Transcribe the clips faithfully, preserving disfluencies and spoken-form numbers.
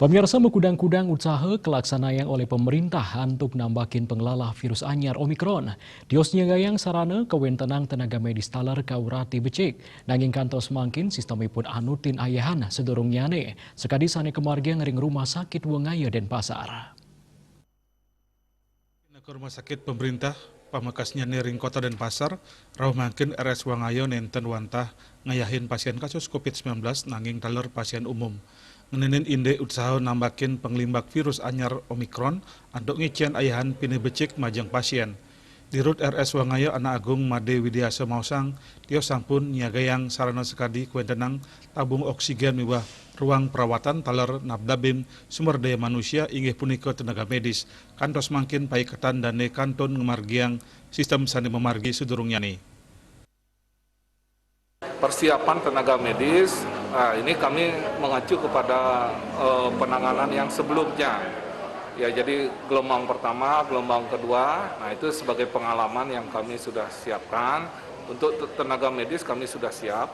Pemirsa, makudang-kudang usaha kalaksanayang oleh pemerintah antuk nambakin panglala virus anyar Omicron. Tios nyagayang sarana kawentenang tenaga medis taler ka urati becik, nanging kantos mangkin sistemipun anutin ayahan sadurungnyane, sakadi sane kamargiang ring Rumah Sakit Wangaya Denpasar. Nah, ka rumah sakit pemerintah pamekasnyane ring Kota Denpasar, rauh mangkin R S Wangaya nenten wantah ngayahin pasien kasus covid sembilan belas nanging taler pasien umum. Ngenenin indik usaha nambakin panglimbak virus anyar Omicron antuk ngicen ayahan pinih becik majeng pasien. Dirut R S Wangaya Anak Agung Made Widiasa maosang, tios sampun nyagayang sarana sakadi kawentenang tabung oksigen miwah ruang perawatan taler nabdabin sumber daya manusia inggih punika tenaga medis. Kantos mangkin paiketan dane kantun ngamargiang sistem sane mamargi sadurungnyane. Persiapan tenaga medis, ah, ini kami mengacu kepada, eh, penanganan yang sebelumnya. Ya, jadi gelombang pertama, gelombang kedua, nah, itu sebagai pengalaman yang kami sudah siapkan. Untuk te-, tenaga medis kami sudah siap.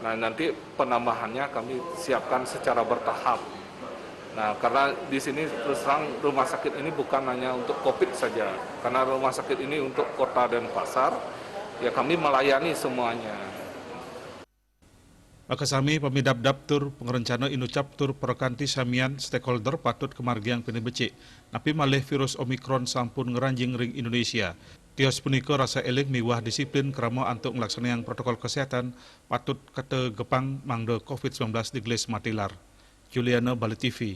Nah, nanti penambahannya kami siapkan secara bertahap. Nah, karena di sini terus terang rumah sakit ini bukan hanya untuk covid saja, karena rumah sakit ini untuk Kota Denpasar, ya, kami melayani semuanya. Makasami pamidabdab tur pangrencana inucap tur prakanti samian stakeholder patut kamargiang pinih becik. Napi malih virus Omicron sampun ngranjing ring Indonesia. Tios punika rasa eling miwah disiplin krama antuk nglaksanayang protokol kesehatan patut kategepang mangda covid sembilan belas digelis matilar. Juliana, Bali T V.